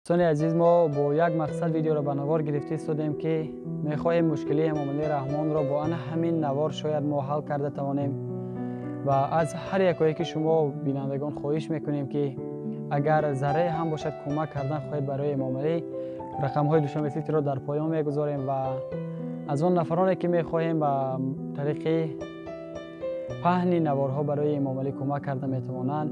Дӯстони азиз, мо бо як мақсад видеоро ба навор гирифта истодем, ки мехоҳем мушкили Эмомалӣ Раҳмонро бо ана ҳамин навор шояд мо ҳал карда тавонем ва аз ҳар якое ки шумо бинандагон хоҳиш мекунем, ки агар заррае ҳам бошад кӯмак кардан хоҳед барои Эмомалӣ, рақамҳои Душанбе Ситиро дар поён мегузорем ва аз он нафароне ки мехоҳем ба тариқи паҳни наворҳо барои Эмомалӣ кӯмак карда метавонанд,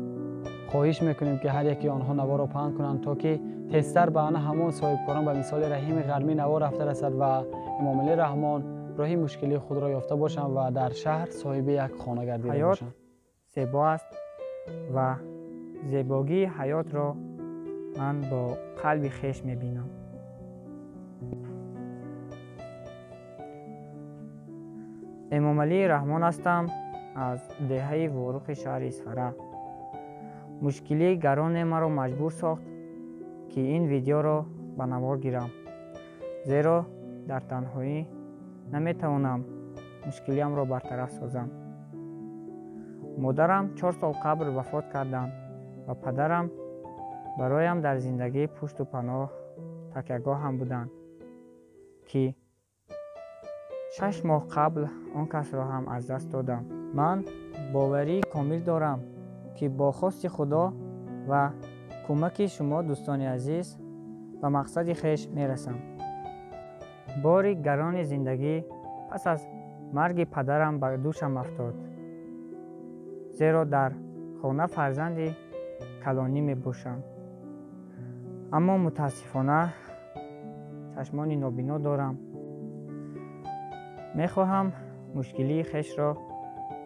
хоҳиш мекунем, ки ҳар яки онҳо наворро паҳн кунанд, то ки тезтар ба ана ҳамон соҳибкорон ба мисоли Раҳими Ғармӣ навор рафта расад ва Эмомалӣ Раҳмон роҳи мушкилии худро ёфта бошанд ва дар шаҳр соҳиби як хона гардида Ҳаёт бошанд. зебо аст ва зебогии ҳаётро ман бо қалби хеш мебинам. Эмомалӣ Раҳмон ҳастам аз деҳаи Ворухи шаҳри Исфара. Мушкилии гароне маро маҷбур сохт, ки ин видеоро ба навор гирам, зеро дар танҳоӣ наметавонам мушкилиамро бартараф созам. Модарам 4 сол қабл вафот карданд ва падарам бароям дар зиндагӣ пушту паноҳ, такягоҳам буданд, ки 6 моҳ қабл он касро ҳам аз даст додам. Ман боварии комил дорам, ки бо хости Худо ва кӯмаки шумо, дӯстони азиз, ба мақсади хеш мерасам. Бори гарони зиндагӣ пас аз марги падарам ба дӯшам афтод, зеро дар хона фарзанди калонӣ мебошам, аммо мутаассифона чашмони нобино дорам. Мехоҳам мушкилии хешро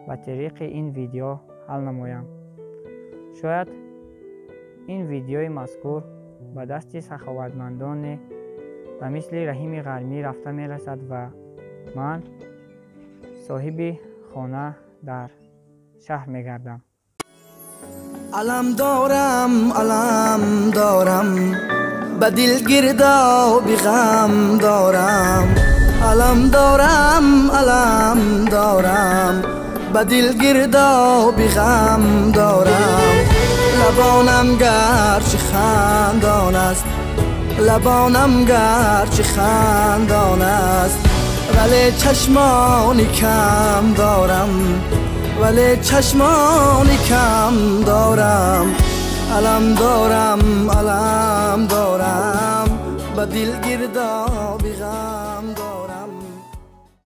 ба тариқи ин видео ҳал намоям. Шояд ин видеои мазкур ба дасти саховатмандоне ба мисли Раҳими Ғармӣ рафта мерасад ва ман соҳиби хона дар шаҳр мегардам. Алам дорам, алам дорам, ба дил гирдоби ғам дорам. Алам дорам, алам дорам, ба дил гирдоби ғам дорам. Лабонам гарчи хандон аст, лабонам гарчи хандон аст, вале чашмони кам дорам, вале чашмони кам дорам. Алам дорам, алам дорам, ба дил гирдоби ғам.